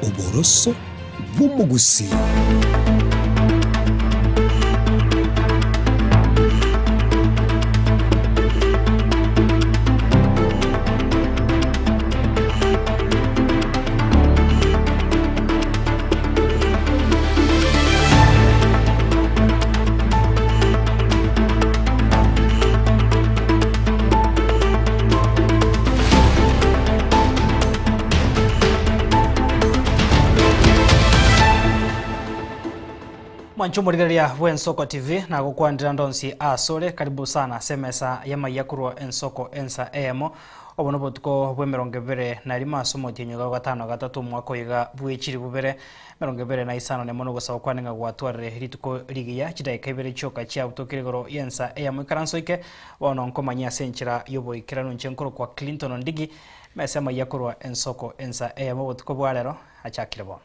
Oboroso bw'omogusii. Mwanche omorigereria bw'Ensoko TV nagokwanera ndonsi asore karibu sana ase emesa y'amaiya korwa Ensoko ensa eyemo obo nobotuko bw'emerongo ebere na rimo ase omotienyi oiga gatano gatato omwaka oiga bw'echiribu bere Emerongo ebere na isano nemo nogosaba kwane ng'a gwatwarire rituko rigiya, chidaeka ibere chioka chiabutokire igoro y'ensa eyemo ikaranso ike, bono nkomanyie ase enchera y'oboikeranu inche nkorokwa Clinton Ondigi, mesa amaiya korwa ensoko ensa eyemo obotuko bwa rero, achakire bono.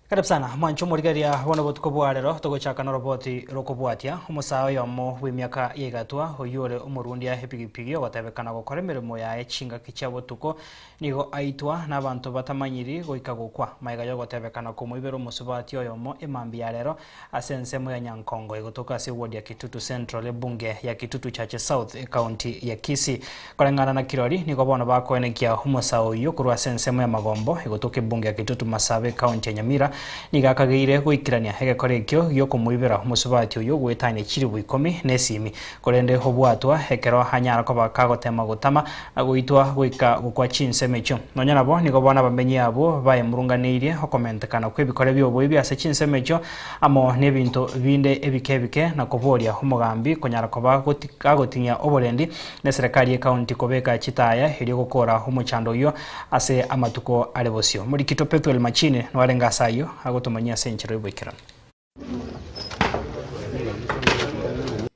Karibu sana mwanche omorigereria bono obotuko bwa rero togochaka noroboti rokobwatia omosae oyomo bw'emiaka ya igatwa oyio ore omorundia epigipigi ogotebekana gokora emeremo yaye chingaki chia botuko nigo aitwa nabanto batamanyiri goika gokwa magega yogotebekana komoibera omosubati oyomo emambia ya rero ase ensemo ya Nyankongo egotoka ase eward ya Kitutu Central ebunge ya Kitutu Chache South ecounty ya Kisii. Koreng'ana na Kirori nigo bono bakoenekia omosae oyio korwa ase ensemo ya Magombo egotoka ebunge ya Kitutu Masaaba ecounty ya Nyamira nigo akageire goikerania egekora ekio giokomoibera omosubati oyio goetania chiribu ikomi na esimi korende obwatwa ekero anyara koba kagotema gotama na goitwa goika gokwa chinsemo echio. Nonya nabo, nigo bono abamenyi abwo baemurunganeirie okomentekana kw'ebikore bi'oboibi ase chinsemo echio, amo n'ebinto binde ebike ebike, na koboria omogambi konyara koba agotinyia oborendi n'eserekari y'ekaunti kobeka chitaya erio gokora omochando oyio ase amatuko are bosio. Morikito Pethuel Machini noarenge ase ayio agotomanyia ase enchera y'oboikeranu.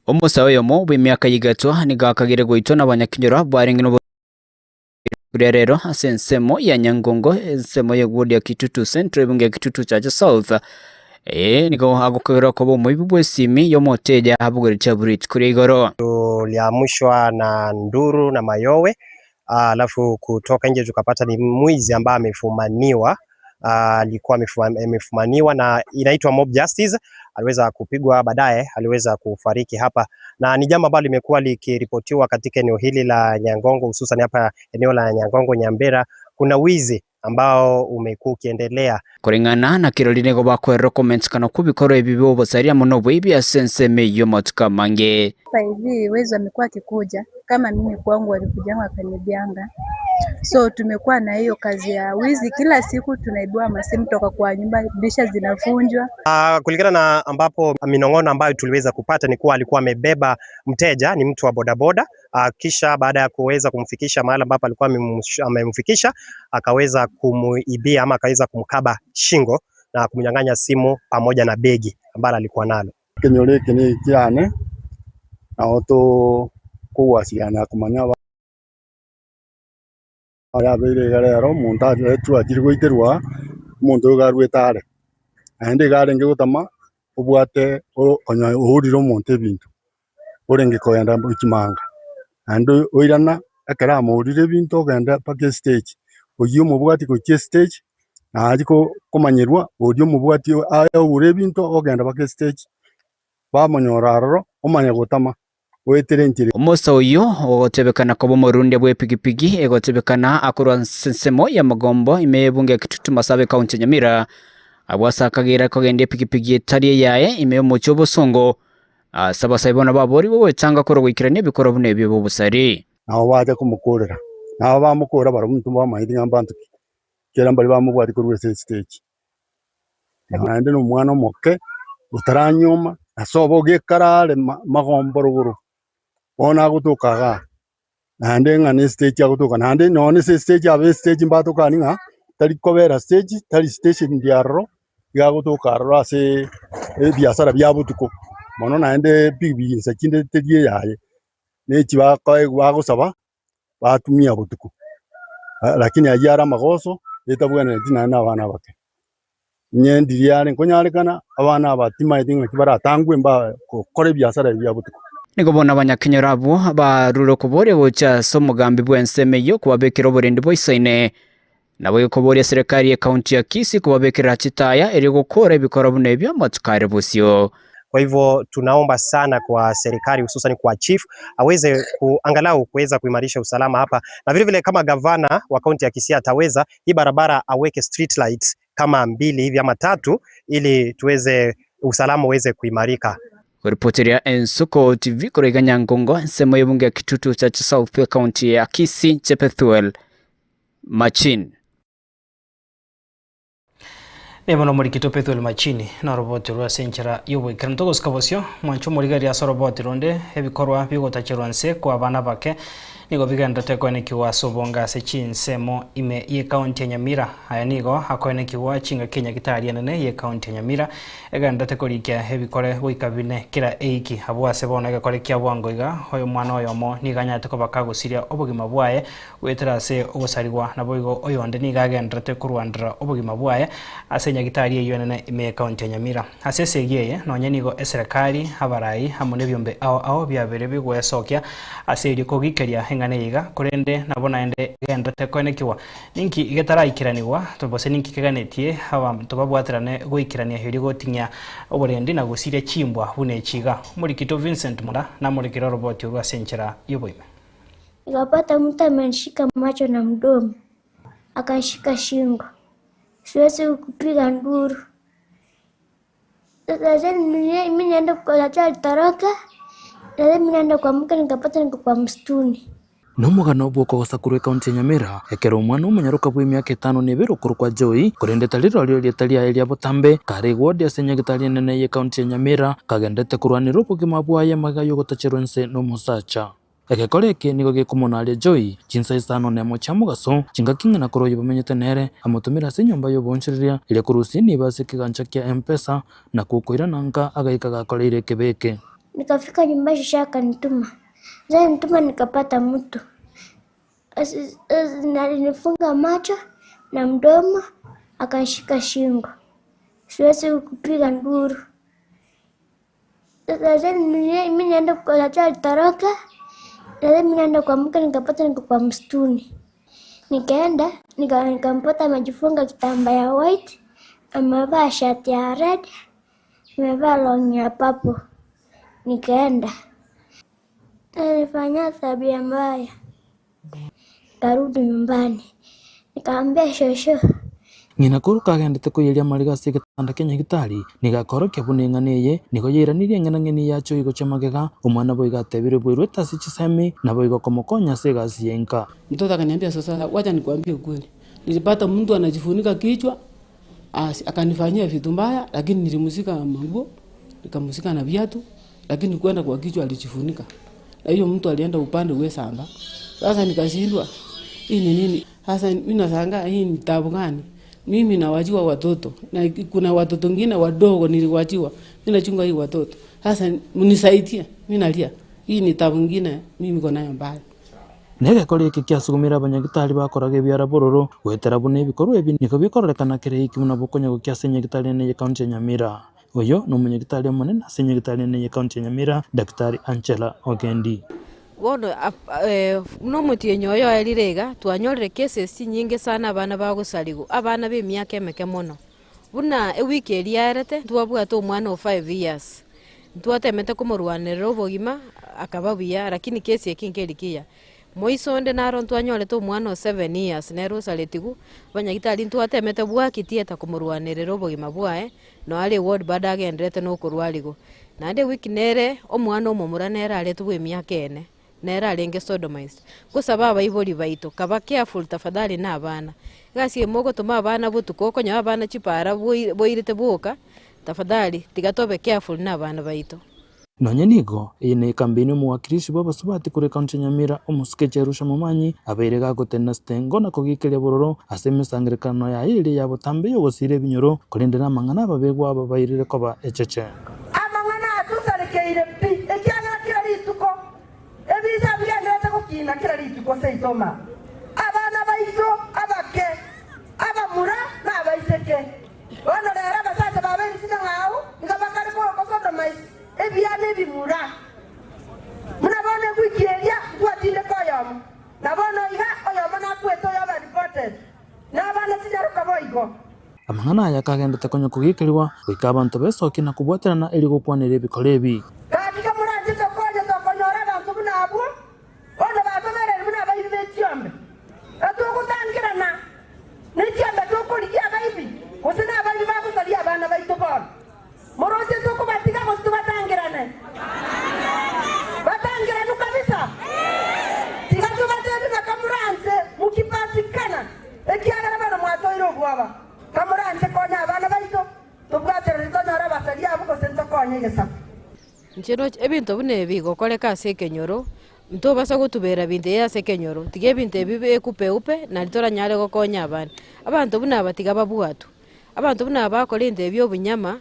Omosae oyomo bw'emiaka y'egatwa nigo akagire goitwa n'abanyakenyoro barenge noborwaire rero ase ensemo ya Nyangongo, ensemo y'eward ya Kitutu Central, ebunge ya Kitutu Chache South. Eye nigo agokagerwa koba omoibi bw'esimi y'omoteja abogoretie abwo rituko ria igoro. Tuliamshwa na nduru na mayowe, alafu kutoka nje tukapata ni mwizi ambaye amefumaniwa alikuwa amefumaniwa na inaitwa mob justice. Aliweza kupigwa baadaye, aliweza kufariki hapa, na ni jambo ambalo limekuwa likiripotiwa katika eneo hili la Nyangongo, hususan hapa eneo la Nyangongo Nyambera, kuna wizi ambao umekuwa ukiendelea. Koreng'ana na kirori nigo bakoerera okomentekana kw'ebikorwa ebi bi'obosaria amo noboibi ase ensemo eyio amatuko amange. Hapa hivi wezi wamekuwa wakikuja kama mimi kwangu walikujanga wakanibianga, so tumekuwa na hiyo kazi ya wizi kila siku, tunaibiwa masimu toka kwa nyumba, dirisha zinavunjwa. Kulingana na ambapo minong'ono ambayo tuliweza kupata ni kuwa alikuwa amebeba mteja, ni mtu wa bodaboda. Kisha baada ya kuweza kumfikisha mahali ambapo alikuwa amemfikisha, akaweza kumuibia ama akaweza kumkaba shingo na kumnyang'anya simu pamoja na begi ambalo alikuwa nalo. Ekenyoro eke ne ekiane, nabo tokogwasiana komanya yabeire iga rero omonto aretwe achire goiterwa aa, omonto oyo iga arwete are. Naende iga arenge gotama obwate onye ourire omonto ebinto, orenge kogenda chimanga, naende oirana ekero amourire ebinto ogenda mpaka estage, oyio omobwati gochia estage, naachia komanyerwa oria omobwati aoure ebinto ogenda mpaka estage, bamonyora aroro omanya gotama goetera enchera. Omosa oyio ogotebekana koba omorundia bw'epigipigi egotebekana akorwa ase ensemo y'amagombo ime y'ebunge ya Kitutu Masaaba ekaunti ya Nyamira, abwo ase akageira kogendia epigipigi etari eyaye ime y'omochie o Bosongo, ase abasae bono baborigwe gwetanga korwa goikerania ebikorwa buna ebio b'obosari. Nabo bacha komokorera, nabo bamokora barabwo intwe mbamanyeti ng'a mbanto ki, ekiagera mbaria bamobwati korwa ase estage. Naende na omwana omoke, otaranyuoma, ase obo ogekara are magombo rogoro, bono agotoka igaa, naende ng'a ne estage agotoka, naende nonye ase estage abe estage mbatokani ng'a tari kobera stage, tari station aroro, iga agotoka aroro ase ebiasara bia botuko, mono naende epigipigi insa chinde teri eyaye, na echi bakoegwa bagosaba. batumia botuko, lakini ayio are amagoso etabwenereti naende na abana abake. Onye ndiri are nkonyarekana, abana aba timaeti ng'aki baratangwe mba gokora ebiasara ebi bia botuko. Nigo bono abanyakenyoro abwo barure okoboria gocha ase omogambi bw'ensemo eyio kobabekera oborendi boisaine. Naboigo koboria serikali y'ekaunti ya Kisii kobabekerera chitaya erio gokora ebikorwa buna ebio amatuko are bosio. Kwa hivyo tunaomba sana kwa serikali hususan kwa chief aweze angalau kuweza kuimarisha usalama hapa, na vile vile kama gavana wa kaunti ya Kisii ataweza hii barabara aweke street lights kama mbili hivi ama tatu, ili tuweze usalama uweze kuimarika. Kuripotiria Ensuko TV korwa Nyangongo ensemo y'ebunge ya Kitutu Church South ekaunti ya Kisii Chepethuel Machin. Nigo nomorikito Pethuel Machini noroboti rwa ase enchera y'oboikeranu. Togosika bosio, mwanche omorigereria ase oroboti ronde, ebikorwa bigotacherwa nse kwa abana abake nigo bigenderete koenekigwa ase obonge ase chinsemo ime y'ekaunti ya Nyamira. Aya nigo akoenekigwa chingaki enyagitari enene y'ekaunti ya Nyamira egenderete korikia ebikore goika bine kera eiki. Abwo ase bono egekore kia bwango iga, omwana oyomo nigo anyarete koba kagosiria obogima bwaye Goetera ase ogosarigwa, naboigo oyonde nigo agendererete korwanderera obogima bwaye ase enyagitari eyio enene ime y'Ekaunti ya Nyamira. Ase esegi eye, nonye nigo eserekari, abarai, amo nebiombe ao ao biabeire bigwesokia ase erio kogikeria eng'ana eye iga, korende nabo naende egendererete koenekigwa. Ninki getaraikeranigwa, gose ninki keganetie abanto babwaterane goikerania erio goting'ia oborendi na gosiria chimbwa buna echi iga? Omorikito Vincent Munda namorekire oroboti orwo ase enchera y'oboime. Nikapata mtu amenishika macho na mdomo, akanishika shingo, siwezi kupiga nduru. Sasa mimi naenda kwa alitoroka, sasa mimi naenda kuamka nikapata niko kwa msituni. Nomogano bw'okogosa korwa ekaunti ya Nyamira, ekero omwana omonyaroka bw'emiaka etano na ebere okorokwa Joy, korende tari rirorio erieta riaye ria botambe, kare ewodi ase nyagetari enene y'ekaunti ya Nyamira, kagendete korwanera obogima bwaye magega y'ogotacherwa inse nomosacha. Egekora eke nigo gekomonaria Joy chinsa isano nemo chia mogaso, chingaki ng'ina korwa oyio bamenyete nere, amotomire ase enyomba y'oboonchoreria, eria korusia enibo ase ekegancha kia M-Pesa, na kokoirana nka agaika gakoreire ekebe eke. Nikafika nyumba shosho akanituma, nituma nikapata mtu alinifunga macho na mdomo akanishika shingo, siwezi kupiga nduru. Sasa mimi naenda kwa alitoroka. Sasa mimi naenda kuamka nikapata niko kwa msituni. Nikaenda nikampata amejifunga kitambaa ya white, amevaa shati ya red, amevaa long ya purple. Nikaenda alifanya tabia mbaya. Nikarudi nyumbani nikaambia shosho. Ng'ina korwa kagendete koiyeria amariga ase egetanda kia nyagitari, nigo akorokia buna eng'ana eye nigo yairanirie eng'enang'eni yacho gochia magega. Omwana boigo atebire bweruete ase chisemi, naboigo komokonya ase egasi y'enka. Mtoto akaniambia sasa, wacha nikuambie ukweli, nilipata mtu anajifunika kichwa asi, akanifanyia vitu mbaya, lakini nilimshika manguo nikamshika na viatu, lakini kwenda kwa kichwa alijifunika, na hiyo mtu alienda upande we samba. Sasa nikashindwa hii ni nini? Sasa mimi nashangaa hii ni tabu gani? Mimi nawachiwa watoto na kuna watoto wengine wadogo niliwachiwa, mimi nachunga hii watoto. Sasa mnisaidie, mimi nalia, hii ni tabu nyingine mimi niko nayo mbaya. Negekora eke kiasugumire abanyagitari bakoraga ebiara bororo goetera buna ebikorwa ebi nigo bikororekana kera eki buna bokonya gokia ase enyagitari ene y'ecounty ya Nyamira. Oyo nomonyagitari omonene ase enyagitari ene y'ecounty ya Nyamira, Daktari Angela Ogendi. Bono buna omotienyi oyo oerire iga, twanyorire cases chinyinge sana abana bagosarigwa, abana ba emiaka emeke mono. Buna ewiki eria yaerete, ntwabwate omwana o 5 years, ntwatemete komorwanerera obogima akaba buya, lakini case eke nkeri kiya. Moiso onde naro ntwanyorete omwana o 7 years nere osaretigwe, abanyagitari ntwatemete bwaki theatre komorwanerera obogima bwaye, noare eward bado agenderete na okorwarigwa. Naende ewiki nere, omwana omomura nere aretwe bwa emiaka ene, nere arenge sodomized. Gosaba abaibori baito, kaba careful tafadhali na abana. Egasi eye mogotoma abana botuko okonyora abana chipara boirete boka, tafadhali tiga tobe careful na abana baito. Nonye nigo eye ne ekampeni omowakilishi bwa abasubati korwa ekaunti ya Nyamira omosuke Jerusha Momanyi abeire gagotenena sitengo na kogikeria bororo ase emesangerekano yaye eria ya botambe yogosira ebinyoro korende na amang'ana ababegwa aba bairire koba echeche. Amang'ana atusarekeire pi, ekiagera kera rituko ebisa bigenderete gokina kera rituko seitoma abana baito abake abamura na abaiseke. Bono rero abasacha babeire chinyang'au nigo bakare gosodomize ebiana ebimura. Buna bono ewiki eria ntwatindeka oyomo, na bono iga oyomo nakwete oyoba reported, na abana chinyaroka boigo. Amang'ana aya akagenderete konya kogikerigwa, goika abanto besokia na kobwaterana erio gokwanera ebikoro ebi. Gaki kamoranche tokonye tokonyora abanto buna abwo, bono batobereire buna abaibi be chiombe, gatogotangerana ne chiombe tokorigia abaibi, gose nabaibi bagosaria abana baito bono. Moroche tokobatiga gose tobatangerane? Batangeranwe kabisa. Tiga tobateebie ng'a kamoranche mokipatikana, ekiagera bono mwatoire obwoba. Kamoranche konya abana baito, tobwaterane tonyore abasaria abwo gose ntokonye egesaku. Inche roche ebinto buna ebi gokoreka ase ekenyoro, ntobasa gotubera binto ebi ase ekenyoro, tiga ebinto ebi bibe upe nari toranyare gokonya abande. Abanto buna aba tiga babwatwe. Abanto buna aba bakora ebinto ebi bia obunyama,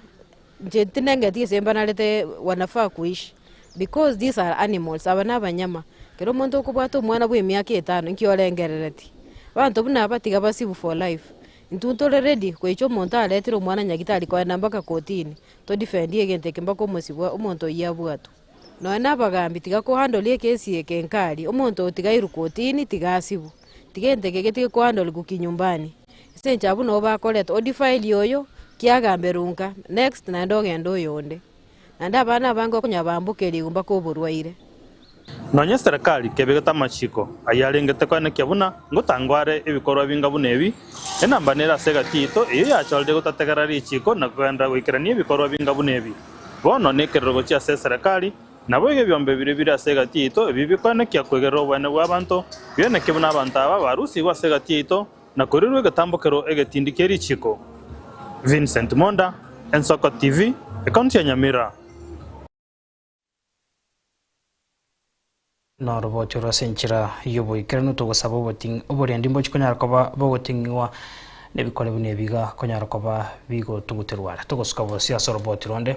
inche tindengeti gose mbanarete wanafaa kuishi, because these are animals, aba na abanyama. Ekero omonto okobwata omwana bwa emiaka etano nki orengerereti? Abanto buna aba tiga basibu for life, intwe ntore ready goicha omonto aretire omwana nyagitari koenda mpaka kotini, to defend egento eke mpaka omosibwa omonto oyio abwatwe. Nonya na abagambi tiga kohandle ekesi eke nkari, omonto oyo tiga airwe kotini tiga asibwe, tiga egento eke getige kohandle kinyumbani. Ase enchera abwo nabo bakoreta odefile oyo, kiagamberwe nka, next naende ogende oyonde. Naende abana abange okonyora bambokerigwe mpaka oborwaire. Nonya eserekari kebegete amachiko ayio arengete koenekia buna ngotangwa are ebikorwa binga buna ebi, enamba nere ase egati yaito eyio yachorire gotategerera richiko na kogenderera goikerania ebikorwa binga buna ebi. Bono nekerero gochia ase eserekari, Naboigo ebiombe biria bire ase egati yaito ebi bikoenekia kwegerera oboene bw'abanto, bionekie buna abanto aba barusigwe ase egati yaito na korirwa egetambokero egetindi kie richiiko. Vincent Monda, Ensoko TV, Ekaunti ya Nyamira. Noroboti oro ase enchera y'oboikeranu togosaba oboting oborendi mbochi konyara koba bogoting'igwa nebikore buna ebiga konyara koba bigotuguterwa are. Togosuka bosio ase oroboti ronde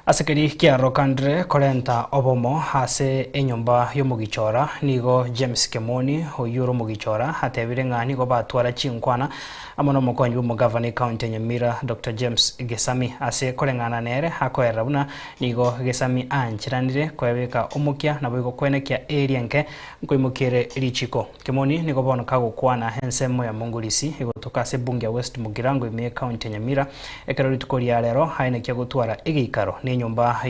ase keria kiarorokandire korenta obomo ase enyomba y'omogichora nigo James Kemoni oyio ore omogichora atebire ng'a nigo batwara chinkwana amo nomokonyi bw'omogavana ekaunti ya Nyamira Doctor James Gesami ase koreng'ana nere akoerera buna Nigo Gesami aancheranire koebeka omokia naboigo kwenekia eeri enke nkoimokia ere richiko. Kemoni nigo bono kagokwana ensemo ya Mongorisi egotoka ase ebunge ya West Mugirango ime y'ecounty ya Nyamira ekero rituko ria rero aenekia gotwara egeikaro nenyomba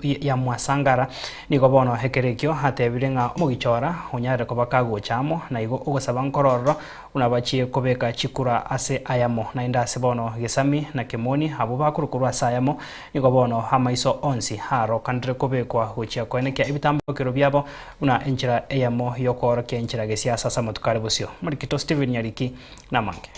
ya Mwasangara. Nigo bono ekero ekio atebire ng'a omogichora onyarire koba kagocha amo naigo ogosaba nkorororo Buna bachie kobeka chikura ase ayamo, naende ase bono Gesami na Kemoni, abwo bakorwa korwa ase ayamo, nigo bono amaiso onsi arokanire kobekwa gochia koenekia ebitambokero biabo buna enchera eyemo y'okoorokia enchera gesiasa ase amatuko are bosio. Morikito Stephen Nyariki namange.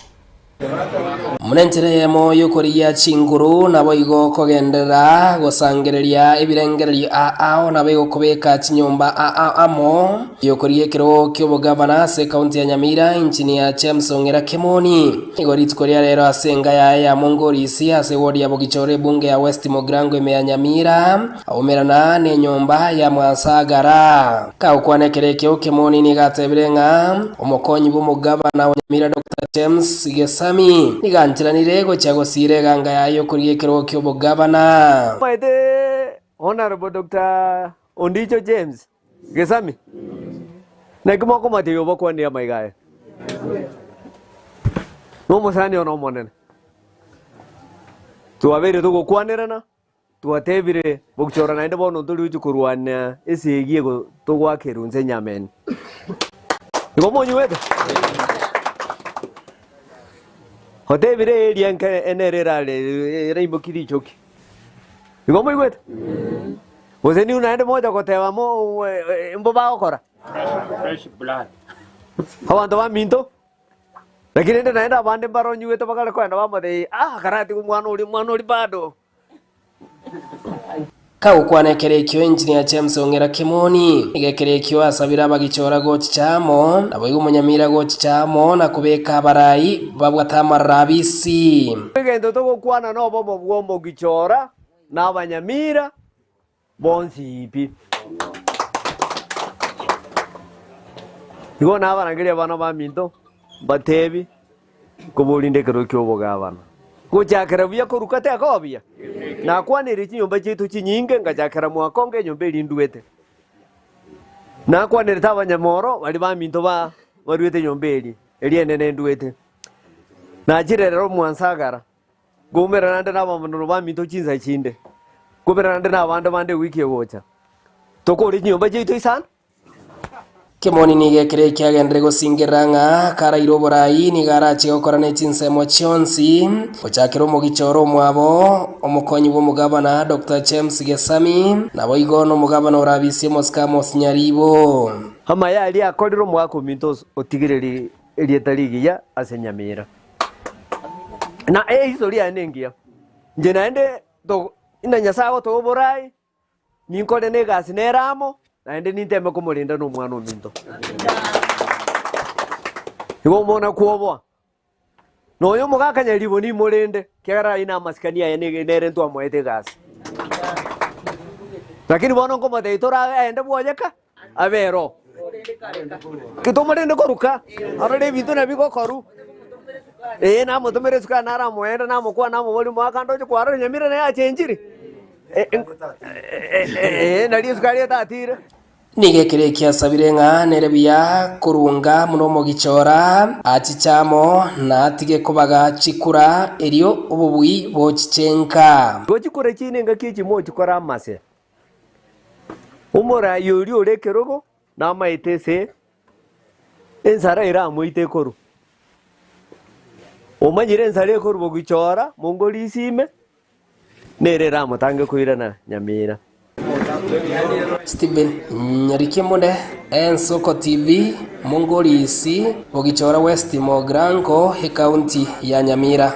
Buna enchera eyemo y'okorigia chinguru, naboigo kogenderera gosangereria ebirengererio aao, naboigo kobeka chinyomba aao amo y'okorigia ekerogo ki'obogavana ase ekaunti ya Nyamira, Engineer James Ong'era Kemoni. Nigo rituko ria rero ase enka yaye ya Mongorisi ase eward ya Bogichoro ebunge ya West Mugirango ime ya Nyamira, aumerana nenyomba ya Mwansagara. Kagokwana ekero ekio, Kemoni nigo atebire ng'a omokonyi bw'omogavana o Nyamira Doctor James Gesami nigo ancheranire gochia gosiira eganga yaye y'okorigia ekerogo ki'obogavana. Omanyete Honourable Doctor Ondicho James Gesami? Naki mokomotebia obakwanire amaiga aya? Nomosani one omonene. Twabeire togokwanerana, twatebire bogichora naende bono ntori gochia korwania esegi ego togoakerwa inse nyameni. Igo monywete? Otebire eria enke nere erare eraimokie richoki. Igo moigwete? Gose nigo naende mocha goteba mo mbo bagokora? Abanto baminto, lakini rende naende abande mbaronyigwete bakare kogenda bamotebia, ah karatiga omwana oria, omwana oria bado. Kagokwana ekero ekio Engineer James Ong'era Kemoni, nigo ekero ekio asabire abagichora gochicha amo, naboigo omonyamira gochicha amo na kobeka abarai babwate amaroro abisi. Egento togokwana nobomo bw'omogichora na abanyamira bonsi pi. Igo nabarangerie abana baminto, mbatebi, nkoborinde ekero ki'obogabana. Gochakera buya koruka tekoba buya. Nakwaneire chinyomba chiaito chinyinge, ngachakera mwakonge enyomba eria nduete. Nakwanerete abanyamoro baria baminto ba baruete enyomba eria, eria enene nduete. Nachire rero mwansagara, nkoumera naende na abamanoro baminto chinsa chinde, nkoumera naende na abande bande ewiki egocha. Tokore chinyomba chiaito isano. Kemoni nigo ekero ekiagenderere gosingerera ng'a karaire oborai nigo arache gokora ne chinsemo chionsi, gochakera omogicha ore omwabo, omokonyi bw'omogabana Doctor James Gesami, naboigo nomogabana orabisie omosike Amos Nyaribo. Amaya aria akorire omogaka ominto otigererie erieta rigiya ase nyamira, na eiso riaye nengiya. Inche naende inda Nyasae agotoa oborai. Ninkore negasi nere amo, naende ninteme komorenda nomwana ominto. Igo omona kwoboa. Nonya omogaka nyaribo nimorende, ekiagera aye namasikani aye nere ntwamoete egasi. Lakini bono nkomotebia toraende bwoyeka, abe ero. Ki tomorende koruka, arore ebinto nabio bigokorwa. Ee namotomere esukari naramoende namokwana namoboria omogaka ndoche kwarora nyamira naye achenchire. Ee nario esukari etatire. Nigo ekero ekio asabire ng'a nere buya korunga buna omogicha ora, achiche amo, na atige kobaga chikura, erio obobui bochiche nka. Igo chikura chiaino engaki echi mochikore amase. Omoraai oria ore ekerogo namaete ase ensara eramoite ekorwa. Omanyire ensara ekorwa bogichora mongorisi ime, nere eramotange koirana nyamira. Stephen Nyarikemode, Ensoko TV, Mongorisi, Bogichora West Mogrango, Ekaunti ya Nyamira.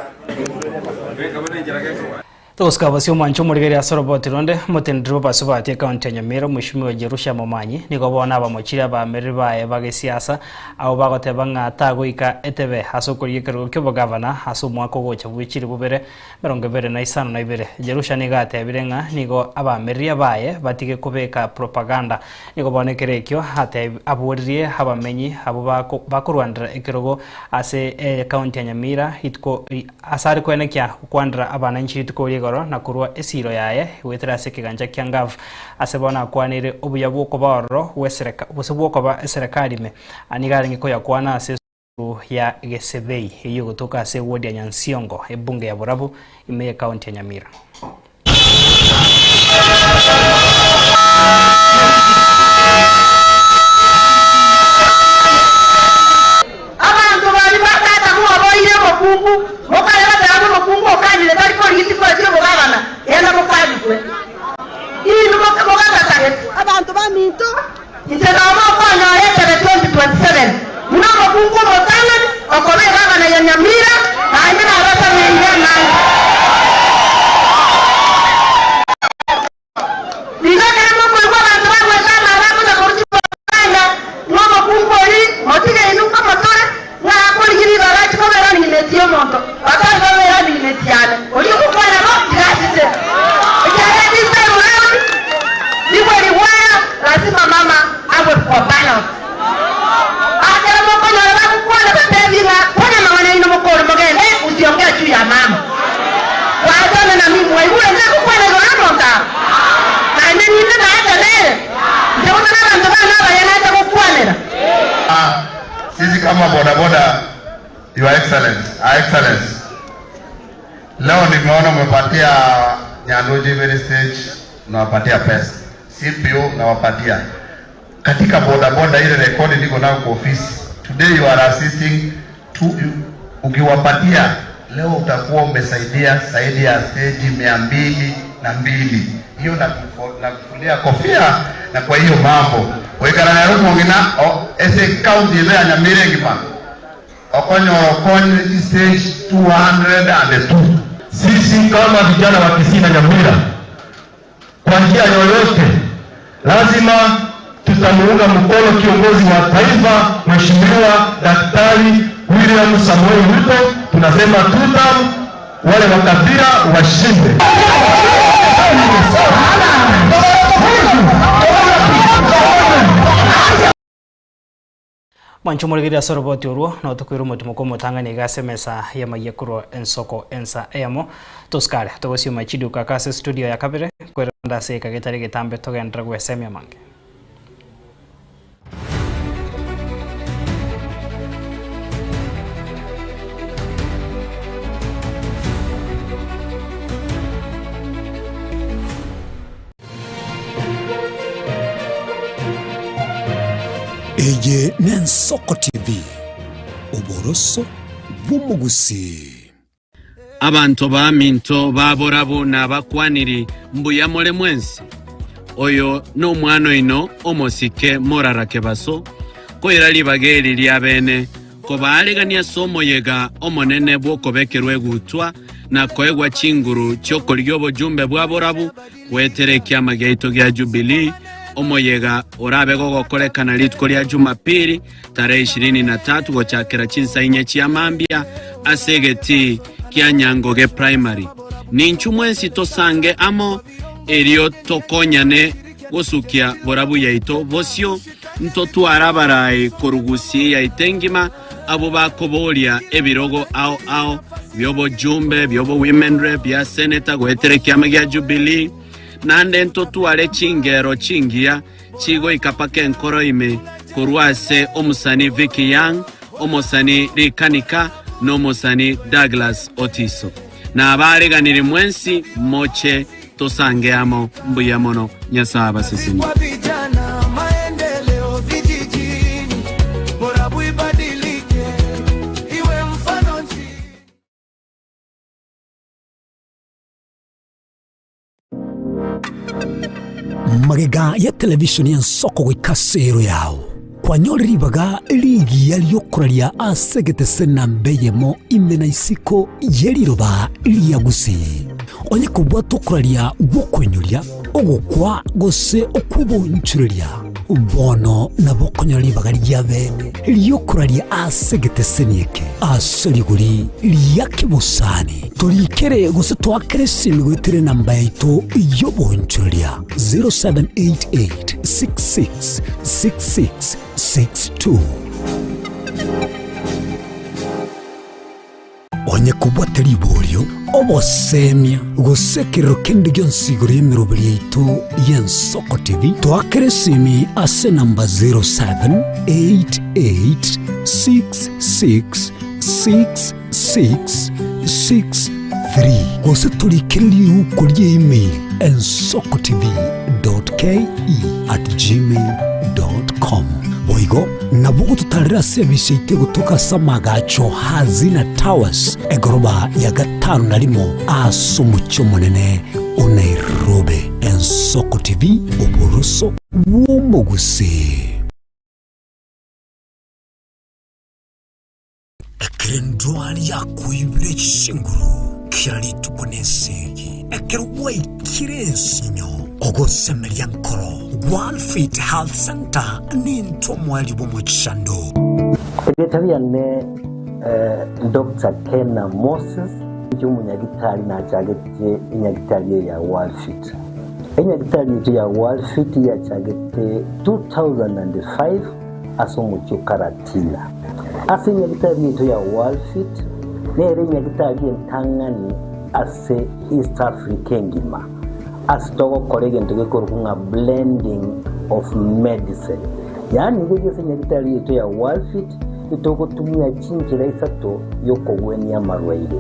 Togosika bosio omwancho omorigereria ase oroboti ronde, omotenderi bw'abasubati ekaunti ya Nyamira Omweshimiwa Jerusha Momanyi nigo bono abamochire abaamereri baye ba gesiasa abwo bagoteba ng'a tagoika etebe ase okorigia ekerogo ki'obogavana ase omwaka ogocha bwe chilifu bibere 2052. Jerusha nigo atebire ng'a nigo abaamereria baye batige kobeka propaganda. Nigo bono ekero ekio aboririe abamenyi abwo bakorwanera ekerogo ase ekaunti ya Nyamira rituko Ase are koenekia gokwanera abananchi rituko ri'igoro na korua esiiro yaye goetera ase ekegancha kia Ngav, ase bono akwanire obuya bw'okoba ororo gw'esereka gose bw'okoba eserekari ime, nigo arenge koyakwana ase esukuru ya Gesebei eyio egotoka ase ewodi ya Nyansiongo, ebunge ya Borabu, ime y'ekaunti ya Nyamira. Abanto baria ba tata mwaboire omokungu, mokare bateba omokungu okanire tari korigia chikura chi'obogabana, genda mokabigwe. Inwe mogatatare. Abanto baminto, inche noba okonyora etebe 2027 buna omokungu omotang'ani okoba egabana ya Nyamira, naende nabasabeire amange. Igo ekero mokoigwa abanto bagweka amara akonya korwa chiboganda, ng'a omokungu oria motige inwe nkomotore, ng'a akorigia ribaga achie koba running mate y'omonto, batari koba running mate yane, oria ogokwana bo tiga achiche. Ekiagera this time round, rigwe rigwaya lazima mama agwe kwa ballot. Ekero mokonyora bagokwana batebie ng'a kwana amang'ana aino mokore mogende usiongee juu ya mama. Gwachana na mimi mwaigure ndagokwana igoro y'omonto aa? Naende ninde naete nere? Inche gose nabanto bane abaya nacha gokwanera? Sisi kama bodaboda, Your Excellency, Her Excellency, leo nimeona umepatia Nyanduji very stage, unawapatia pesa CPO unawapatia katika bodaboda ile rekodi niko nayo kwa ofisi. Today you are assisting to, ukiwapatia leo utakuwa umesaidia zaidi ya stage 202. Hiyo nakufulia kofia na kwa hiyo mambo oikara Nairobi ngina o ese county ile ya Nyamira ngima okonyora okonyire stage 202. Sisi kama vijana wa Kisii na Nyamira, kwa njia yoyote lazima tutamuunga mkono kiongozi wa taifa Mheshimiwa Daktari William Samoei Ruto. Tunasema tutam, wale wa kabila washinde. Mwanche omorigereria ase oroboti orwo, notokoira omotimoko omotang'ani iga ase emesa y'amayia korwa ensoko ensa eyemo. Tosikare, togosioma chiduka aka ase studio ya kabere, kwerende ase eka getari getambe togenderere gwesemia amange. Eye n'Ensoko TV, oboroso bw'omogusii. Abanto baminto ba borabu nabakwaniri, Mbuya more mwensi? Oyo nomwana oino omosike morara kebaso, koira ribaga eri ri'abeene, kobaaregania ase omoyega omonene bw'okobekerwa egutwa na koegwa chinguru chi'okorigia obojumbe bwa borabu goetera ekiama giaito gia Jubilee, omoyega orabe gogokorekana rituko ria Jumapili tarehe ishirini na tatu gochakera chinsa inye chia mambia ase egetii kia Nyangoge Primary. Ninchu mwensi tosange amo erio tokonyane gosukia borabu yaito bosio, ntotware abarai korwa gusii yaito engima abwo bakoboria ebirogo ao ao bi'obojumbe, bi'obowomenrep, bia seneta goetera ekiama gia Jubilee, naende ntotware chingero chingiya chigoika paka enkoro ime korwa ase omosani Vicky Young, omosani Rikanika, na omosani Douglas Otiso. Nabaariganirie mwensi moche tosange amo. Mbuya mono. Nyasae abasesenie. Magega ya televisheni y'ensoko goika ase ero yao, kwanyore ribaga rigiya ri'okoraria ase egetese namba eyemo ime na isiko ye riroba ria Gusii. Onye kobwata okoraria gw'okoinyoria, ogokwa gose okw'obonchoreria, bono nabo okonyora ribaga ria bene ri'okoraria ase egeteseni eke ase rigori ria kebosani. Torikere gose toakere esimi goetera enamba yaito y'obonchoreria 0788 66 66 62. Onye kobwate riborio, obosemia, gose ekerero kende gionsi igoro y'emeroberi yaito y'Ensoko TV, toakere esimi ase enamba 0788666663 gose torikere riuko ria email ensokotv.ke@gmail.com. Boigo nabo ogototarera ase ebise yaito egotoka ase amagacho Hazina Towers, egoroba ya gatano na rimo ase omochie omonene o Nairobi. Ensoko TV, oboroso bw'omogusii. Ekero endwari yakoibire chinguru kera rituko nesegi, ekero gwaikire ensinyo, ogosemeria nkoro, Gwalfit Health Centre nintwe omoerio bw'omochando. Erieta riane Doctor Kena Moses, inche omonyagitari nachagete enyagitari eye ya Walfit. Enyagitari yaito ya Walfit yachagete 2005 ase omochie o Karatina. Ase enyagitari yaito ya Walfit nere enyagitari entang'ani ase East Africa engima ase togokora egento gekorokwa ng'a blending of medicine. Yaani iga ase enyagitari yaito ya Walfit itogotumia chinchera isato yokogwenia amarwaire.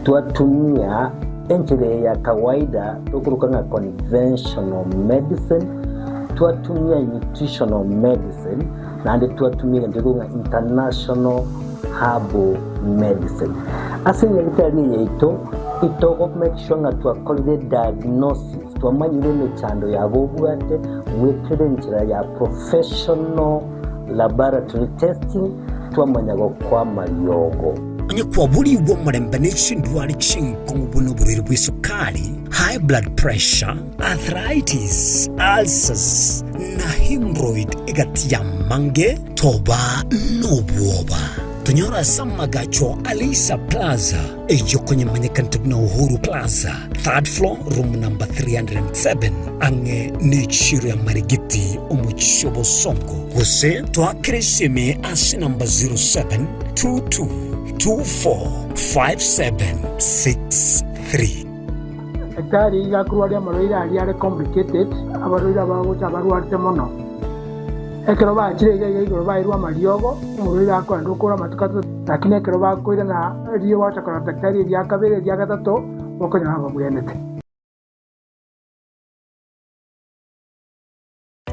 Twatumia enchera eye ya kawaida tokoroka ng'a conventional medicine, twatumia nutritional medicine, naende twatumia egento gekorokwa ng'a international herbal medicine. Ase enyagitari eye yaito, itogo make sure ng'a twakorire diagnosis, twamanyire emechando yabo obwate goetera enchera ya professional laboratory testing, twamanya gokoa amariogo. Onye kwaborigwe omorembe ne chindwari chinkong'u buna oborwaire bw'esukari, high blood pressure, arthritis, ulcers, na hemorrhoid egati y'amange, toba nobwoba. Tonyore ase amagacho a Leisa Plaza, eyio konyemanyekanete buna Uhuru Plaza, third floor, room number 307, ang'e nechiiro ya Marigiti, omochie o Bosongo. Gose toakere esimi ase namba 0722245763. Daktari iga akorwaria amarwaire aria are complicated, abarwaire abagocha abarwarete mono. Ekero bachire iga iga igoro bairwe amariogo, omorwaire akoenda okora amatuko atato, lakini ekero bakoirana erio gwacha korora daktari eria kabere eria gatato, bokonyora babwenete.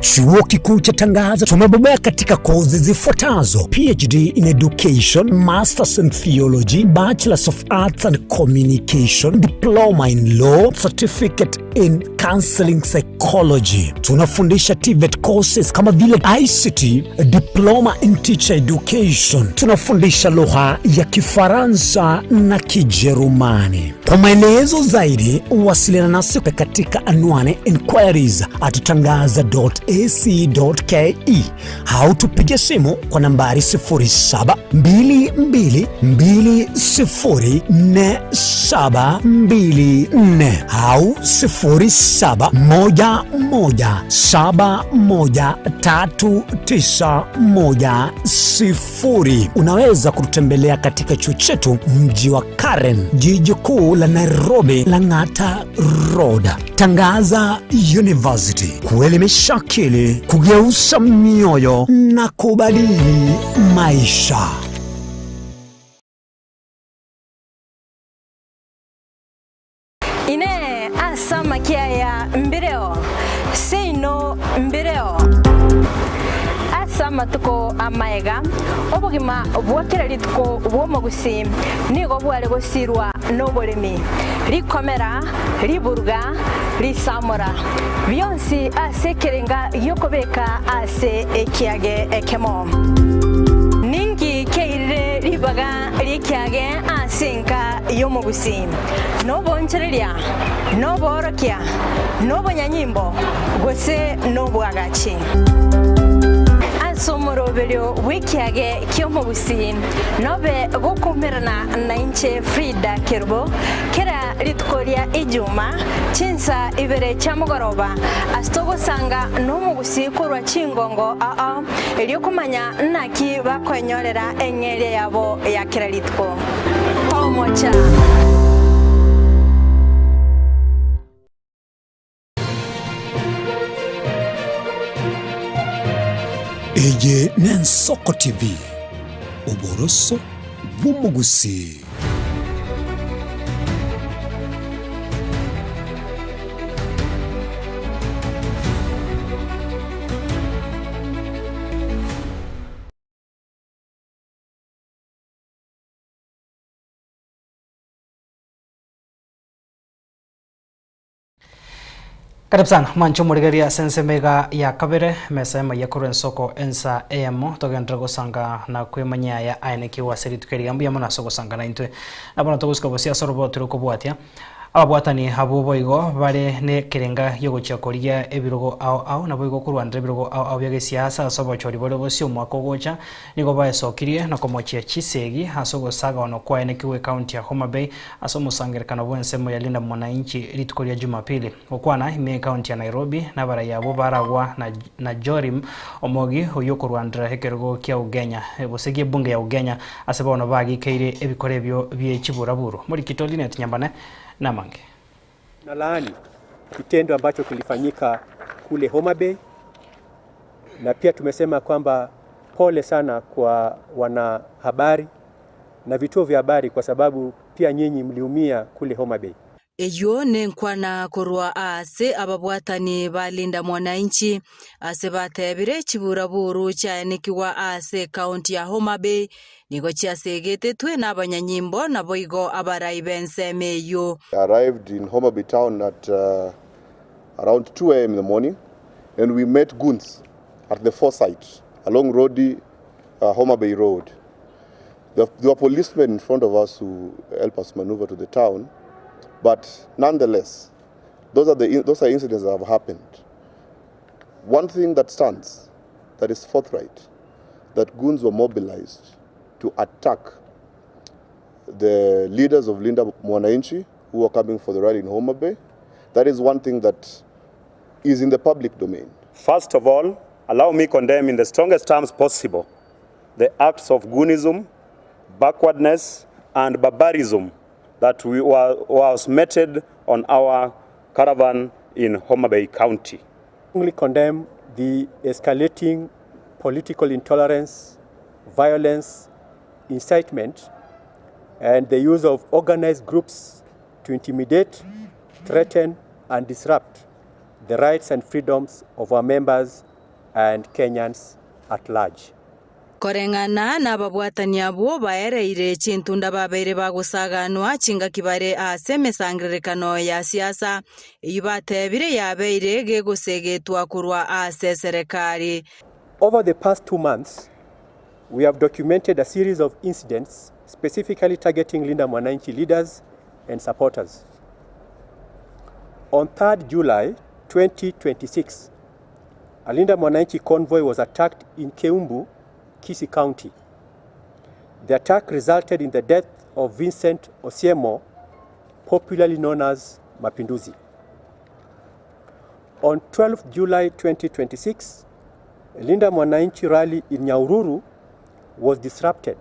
Chuo Kikuu cha Tangaza tumebobea katika kozi zifuatazo: PhD in Education, Masters in Theology, Bachelors of Arts and Communication, Diploma in Law, Certificate in Counseling Psychology. Tunafundisha TVET courses kama vile ICT, Diploma in Teacher Education. Tunafundisha lugha ya Kifaransa na Kijerumani. Kwa maelezo zaidi wasiliana nasi katika anwani inquiries at tangaza.ac.ke au tupige simu kwa nambari 0722204724 au 0711713910. Unaweza kututembelea katika chuo chetu mji wa Karen, jiji kuu la Nairobi, Lang'ata Road. Tangaza University, kuelimisha akili, kugeuza mioyo na kubadili maisha. Inee! Ase amakia aya mbireo? Seino mbireo. Ase amatuko amaega, obogima bwa kera rituko bw'omogusii nigo bware gosirwa noboremi, rikomera, riburuga, risamora, bionsi ase ekerenga gi'okobeka ase ekiage ekemo. Ninki kiairire ribaga ri'ekiage ase enka y'omogusii? Nobonchoreria, noboorokia, nobonyanyimbo, gose nobwagachi? Ase omoroberio bw'ekiage ki'omogusii nobe gokoumerana nainche Frida Kerubo kera rituko ria Ijuma chinsa ibere chia mogoroba ase togosanga nomogusii korwa chingongo ao erio komanya naki bakoenyorera eng'eria yabo ya kera rituko. Pamoja. Eye n'Ensoko TV, oboroso bw'omogusii. Karibu sana mwanche omorigereria ase ensemo iga ya kabere emesa y'amaiya korwa ensoko ensa eyemo togenderere gosanga na kwemanyia aya aenekigwe ase rituko eri mbuya mono ase ogosanga naintwe. Na bono togosika bosio ase oroboti rokobwatia Ababwatani abwo boigo bare nekerenga gi'ogochia korigia ebirogo ao ao, naboigo korwanera ebirogo ao ao bia gesiasa ase obochori bore bosio omwaka ogocha, nigo baesokirie na komochia chisegi ase ogosagaanwa kwaye nekigwe ekaunti ya Homa Bay ase omosangerekano bw'ensemo ya Linda Mwananchi rituko ria Jumapili. Gokwana ime ekaunti ya Nairobi nabarai abwo baragwa na na Jorim Omogi oyio okorwanera ekerogo kia Ugenya gose gi'ebunge ya Ugenya ase bono bagikeire ebikora ebio bie chiburaburu. Morikito Linet Nyambane namange. Nalaani kitendo ambacho kilifanyika kule Homa Bay, na pia tumesema kwamba pole sana kwa wanahabari na vituo vya habari kwa sababu pia nyinyi mliumia kule Homa Bay. Eyio nenkwana korwa aase ababwatani ba Linda Mwananchi ase batebire chiburaburu chiaenekigwa aase ecounty ya Homa Bay nigo chiasegetetwe nabanyanyimbo naboigo abarai b'ensemo eyio. Arrived in Homa Bay town at around 2 am in the morning and we met goons at the foresight along Rodi Homa Bay Road. There were policemen in front of us who helped us maneuver to the town, but nonetheless, those are, the, those are incidents that have happened. One thing that stands, that is forthright, that goons were mobilized to attack the leaders of Linda Mwananchi who are coming for the rally in Homa Bay. That is one thing that is in the public domain. First of all, allow me condemn in the strongest terms possible the acts of goonism, backwardness, and barbarism that we were, was meted on our caravan in Homa Bay County. Strongly condemn the escalating political intolerance, violence, incitement, and the use of organized groups to intimidate, threaten, and disrupt the rights and freedoms of our members and Kenyans at large. Koreng'ana nababwatani abwo baereire chintunda babeire bagosaganwa chingaki bare ase emesangererekano ya siasa eyio batebire yabeire gegosegetwa korwa ase serikali. Over the past 2 months, we have documented a series of incidents specifically targeting Linda Mwananchi leaders and supporters. On 3rd July 2026, a Linda Mwananchi convoy was attacked in Keumbu, Kisii County. The attack resulted in the death of Vincent Osiemo, popularly known as Mapinduzi. On 12th July 2026, a Linda Mwananchi rally in Nyahururu was disrupted.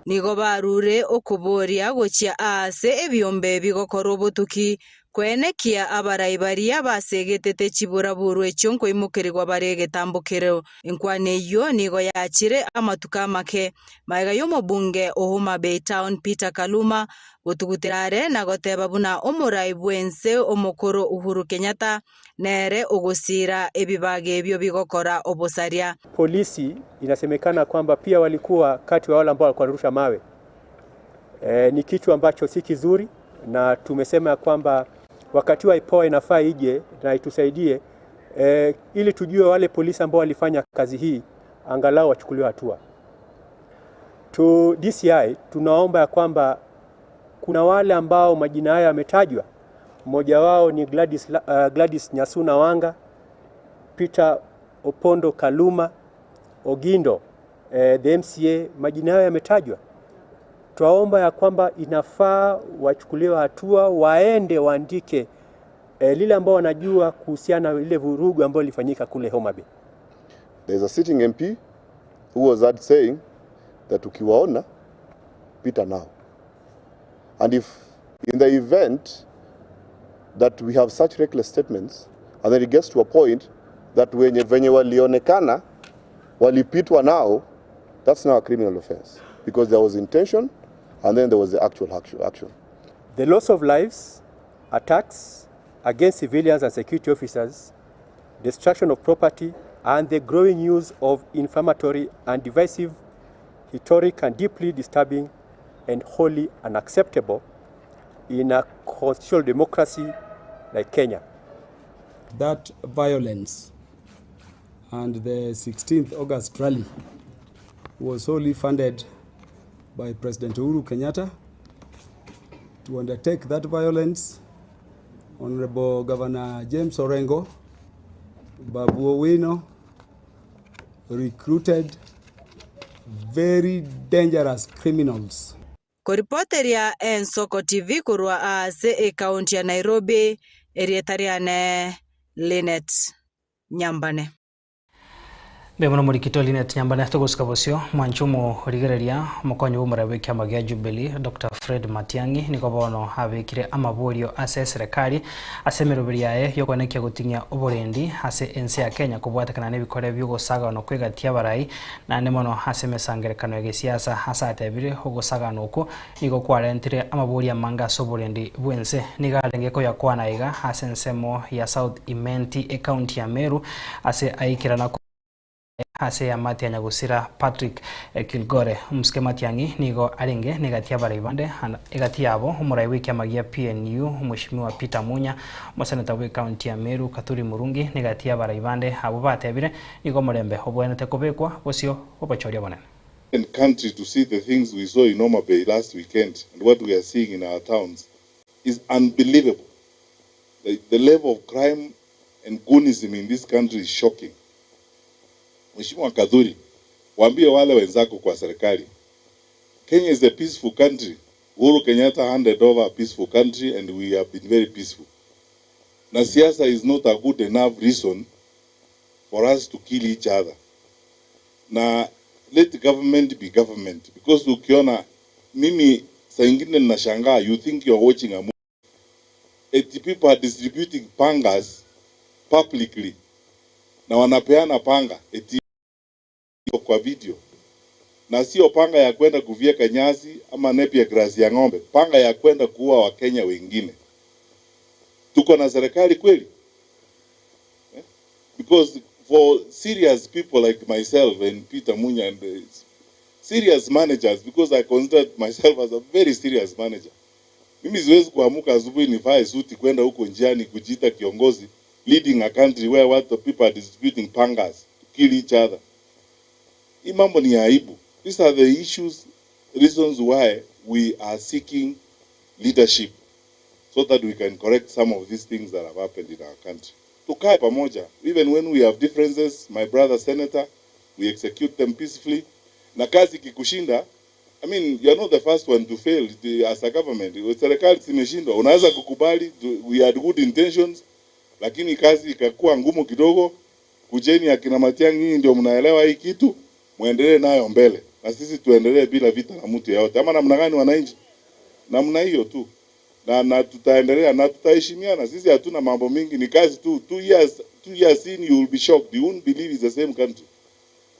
Nigo barure okoboria gochia ase ebiombe bigokora obotuki kwenekia abarai baria basegetete chiburaburu echio nkoimokerigwa bare egetambokero. Enkwana eyio nigo yachire amatuko amake maega ya omobunge o Homa Bay Town Peter Kaluma gotugutera are na goteba buna omorai bwense omokoro Uhuru Kenyatta nere ogosira ebibaga ebio bigokora obosaria. Polisi inasemekana kwamba pia walikuwa kati wa wale ambao walikuwa wanarusha mawe. E, ni kitu ambacho si kizuri, na tumesema ya kwamba wakati wa IPOA inafaa ije na itusaidie e, ili tujue wale polisi ambao walifanya kazi hii angalau wachukuliwe hatua. Tu DCI tunaomba ya kwamba kuna wale ambao majina hayo yametajwa, mmoja wao ni Gladys Nyasuna Wanga, Peter Opondo Kaluma, Ogindo, the MCA, majina hayo yametajwa. Twaomba ya kwamba inafaa wachukuliwe hatua, waende waandike lile ambao wanajua kuhusiana na ile vurugu ambayo ilifanyika kule Homa Bay. There's a sitting MP who was heard saying that ukiwaona pita nao. And if in the event that we have such reckless statements and then it gets to a point that wenye venye walionekana walipitwa nao, that's now a criminal offense because there was intention and then there was the actual action. The loss of lives, attacks against civilians and security officers, destruction of property, and the growing use of inflammatory and divisive rhetoric and deeply disturbing and wholly unacceptable in a constitutional democracy like Kenya. That violence and the 16th August rally was solely funded by President Uhuru Kenyatta to undertake that violence. Honorable Governor James Orengo, Babu Owino recruited very dangerous criminals. Koripoteria Ensoko TV korwa ase ekaunti ya Nairobi erieta riane Linet Nyambane. Mbe murikito Linet Nyambane tugusika bosio mwanchumo rigereria omokonyi bwa omorebe ekiama gia Jubilee Dr. Fred Matiang'i nigo bono abekire amaborio ase eserekari ase emeroberi yaye yokonekia goting'ia oborendi ase ense ya Kenya kobwatekana na ebikore biogosagana okwegatia abarai naende mono ase emesangerekano ya gesiasa ase atebire ogosagana okwo nigo kwarentire amaborio amange ase oborendi bwa ense. Nigo arenge koyakwana iga ase ensemo ya South Imenti ecounty ya Meru ase aikerana ase amati anyagusira Patrick Kilgore. Omusike Matiang'i nigo arenge negati abarai bande egati yabo omorai bwa ekiama gia PNU Mheshimiwa Peter Munya, omoseneta bwa ekaunti ya Meru Kathuri Murungi negati abarai bande abo batebire nigo omorembe obwenerete kobekwa bosio obochoria bonene. And country to see the things we saw in Homa Bay last weekend and what we are seeing in our towns is unbelievable. The level of crime and goonism in this country is shocking. Mheshimiwa Kathuri, waambie wale wenzako kwa serikali Kenya is a peaceful country. Uhuru Kenyatta handed over a peaceful country and we have been very peaceful. Na siasa is not a good enough reason for us to kill each other. Na let government be government because ukiona mimi saa ingine ninashangaa, you think you are watching a movie. Eti people are distributing pangas publicly na wanapeana panga eti kwa video, na sio panga ya kwenda kuvyeka nyasi ama napier grass ya ng'ombe, panga ya kwenda kuua Wakenya wengine. Tuko na serikali kweli? Eh? Because for serious people like myself and Peter Munya and the serious managers, because I consider myself as a very serious manager. Mimi siwezi kuamuka asubuhi nivae suti kwenda huko njiani kujiita kiongozi leading a country where what the people are distributing pangas to kill each other. Hii mambo ni ya aibu. These are the issues, reasons why we are seeking leadership so that we can correct some of these things that have happened in our country. Tukae pamoja, even when we have differences, my brother senator, we execute them peacefully. Na kazi ikikushinda, I mean, you are not the first one to fail the, as a government. Serikali zimeshindwa, unaweza kukubali we had good intentions, lakini kazi ikakuwa ngumu kidogo. Kujeni akina Matiang'i, nyinyi ndio mnaelewa hii kitu, muendelee nayo mbele, na sisi tuendelee bila vita na mtu yeyote. Ama namna gani, wananchi? Namna hiyo tu na, na tutaendelea na tutaheshimiana. Sisi hatuna mambo mingi, ni kazi tu. 2 years, 2 years in you will be shocked, you won't believe it's the same country.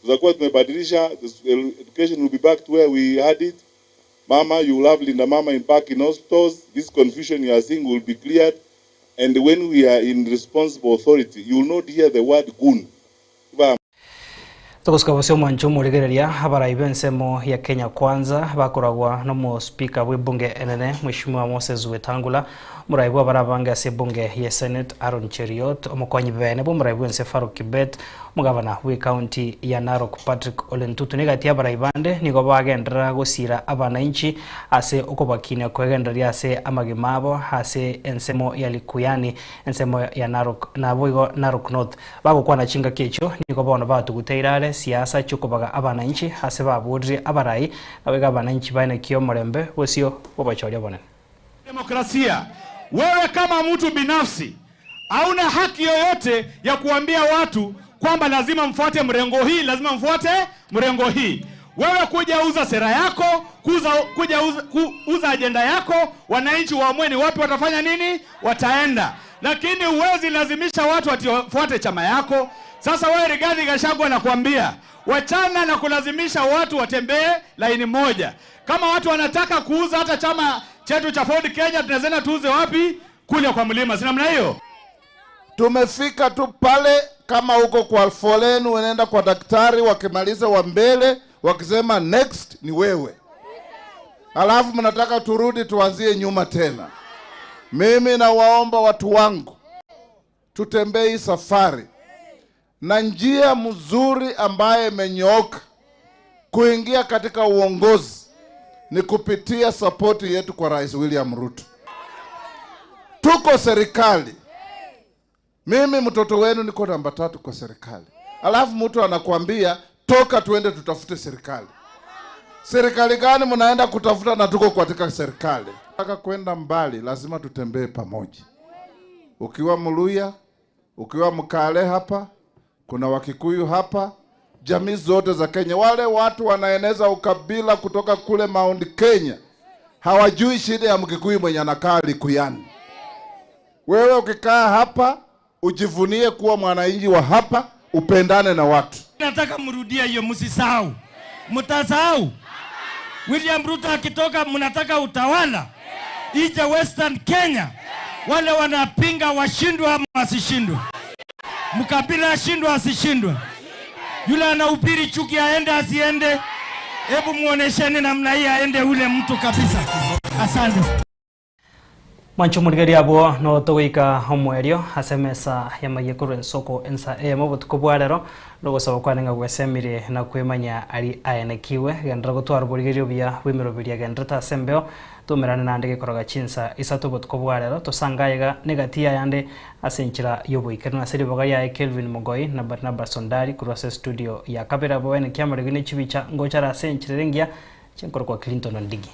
Tutakuwa tumebadilisha, the education will be back to where we had it. Mama, you will have Linda Mama in back in hospitals. This confusion you are seeing will be cleared. And when we are in responsible authority, you will not hear the word goon. Togosika bose omwancho omorigereria abarai b'ensemo ya Kenya Kwanza bakoragwa nomo speaker bw'ebunge enene Mheshimiwa Moses Wetangula, omorai bwa abarabange ase ebunge ya Senate Aaron Cheruiyot, omokonyi bene bwa omorai bwense Farouk Kibet, omogavana bwa ekaunti ya Narok Patrick Ole Ntutu, negati abarai bande nigo bagenderera gosira abananchi ase okobakinia kwegendereria ase amagima abo ase ensemo ya Likuyani, ensemo ya Narok nabo igo Narok North. Bagokwana chingaki echio nigo bono batuguteire are siasa chiokobaga abananchi ase baburire abarai nabo abananchi baenekia omorembe bosio bobachoria bonene. Demokrasia. Wewe kama mtu binafsi hauna haki yoyote ya kuambia watu kwamba lazima mfuate mrengo hii, lazima mfuate mrengo hii. Wewe kuja uza sera yako, kuja uza ajenda yako, wananchi waamue ni wapi watafanya nini, wataenda. Lakini huwezi lazimisha watu wafuate chama yako. Sasa wewe Rigathi Gachagua nakwambia, wachana na kulazimisha watu watembee laini moja. Kama watu wanataka kuuza hata chama chetu cha Ford Kenya, tunaweza tuuze wapi? Kule kwa mlima, si namna hiyo? Tumefika tu pale, kama uko kwa foleni unaenda kwa daktari, wakimaliza wa mbele wakisema next ni wewe, alafu mnataka turudi tuanzie nyuma tena. Mimi nawaomba watu wangu, tutembee hii safari na njia mzuri ambaye imenyooka kuingia katika uongozi ni kupitia sapoti yetu kwa Rais William Ruto. Tuko serikali, mimi mtoto wenu niko namba 3 kwa serikali, alafu mtu anakuambia toka tuende tutafute serikali. Serikali gani mnaenda kutafuta na tuko katika serikali? Nataka kwenda mbali, lazima tutembee pamoja. Ukiwa Mluya, ukiwa Mkale hapa, kuna Wakikuyu hapa, jamii zote za Kenya. Wale watu wanaeneza ukabila kutoka kule Mount Kenya hawajui shida ya Mkikuyu mwenye anakaa Likuyani. Wewe ukikaa hapa ujivunie kuwa mwananchi wa hapa, upendane na watu. Nataka mrudie hiyo, msisahau. Mtasahau William Ruto akitoka, mnataka utawala ije Western Kenya. Wale wanapinga washindwe ama wasishindwe? Mkabila ashindwe asishindwe? Yule anahubiri chuki aende asiende? Hebu muonesheni namna hii aende ule mtu kabisa. Asante. Mwancho murigeri abo no togoika omwerio ase emesa ya mayekuru ensoko ensa eyemo obotuko bwa rero nogosaba kwanenga gwesemire na kwemanya ari aenekiwe gendera gotwara oborigeri obuya bwa genderete ase embeo tumerane nande gekoroga chinsa isato obotuko bwa rero tosangayega negati yayande ase enchera ya oboikeranu ase riboga yaye Kelvin Mogoi na Barnabas Sondari korwa ase studio ya kabere abo baenekia amarego na echibicha ngochara ase enchera ere engiya. Chinkorokwa Clinton Ondigi.